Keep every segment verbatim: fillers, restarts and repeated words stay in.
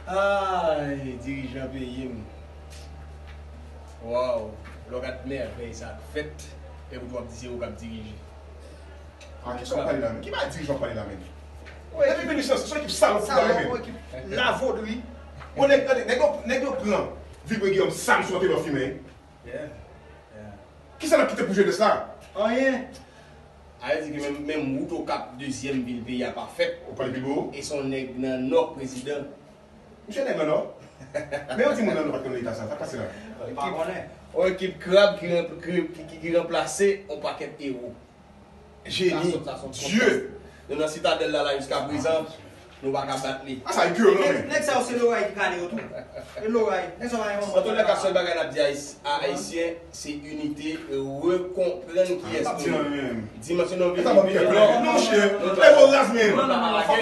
Ay, dirijan peyi m. Waw, lè w gad mèvèy sa k fèt, epi w ap di se ou k ap dirije. Ah, ki sa w pale la menm? Ki bagay dirijan w pale la menm? Depi mil uit san, se yon ekip salòp ki la menm. Ekip lavodri. Bon, nèg, nèg, nèg yo, nèg yo pran Vibre Guillaume Samson te lò fimen. Yeah. Yeah. Kisa n ap kite pou jenès la? Anyen. A vle di ke menm, menm wout Okap, dezyèm vil peyi a, pa fèt. Ou pale pi bo? E se yon nèg nan Nò k prezidan. Misye nèg nan Nò? Men yon timoun nan Nò pa t konn leta sa. Sa k pase la? Li pa konnen. Yon ekip krab ki, ki, ki, ki ranplase yon pakèt ewo. Jeni, dye. Nou nan Sitadèl la, la jiskaprezan, nou pa ka bat li. A sa e kyo non men. Nèg sa yo se loray ki kale yo tou. E loray. Nèg sa yo pa gen manman. Antouka, sèl bagay n ap di Ayis-, a Ayisyen, se inite, rekonprann kiyès nou ye. Dimansyon nou vini. Monchè, nèg yo raz menm. Ou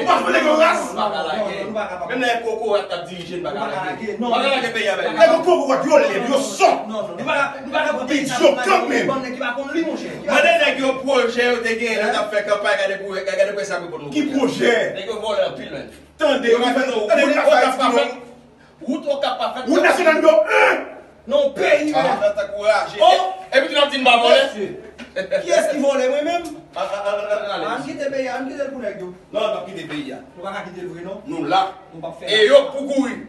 pa nèg yo raz? Menm lè kokorat k ap dirije, n pa ka lage. Nou pa ka lage peyi a bay li. Nèg yo kokorat, yo lèd, yo sòt. Yo kanmenm. Mande nèg yo pwojè yo te genyen lè yo t ap fè kanpay, gade pou, gade pou sa reponn nou. Ki pwojè? Nèg yo vòlè anpil menm. Tande, yo pa fè wout Okap pa fèt. Wout Okap pa fèt. Wout nasyonal nimewo en. Non, peyi menm. Nan tankou raje. Epi tou n ap di n pa vòlè. Kiyès ki vòlè, mwen menm? Ann kite peyi a, ann kite l pou nèg yo. Non, n ap kite peyi a. Nou pa ka kite l vre non. Nou la. Nou p ap fè. E yo pou kouri.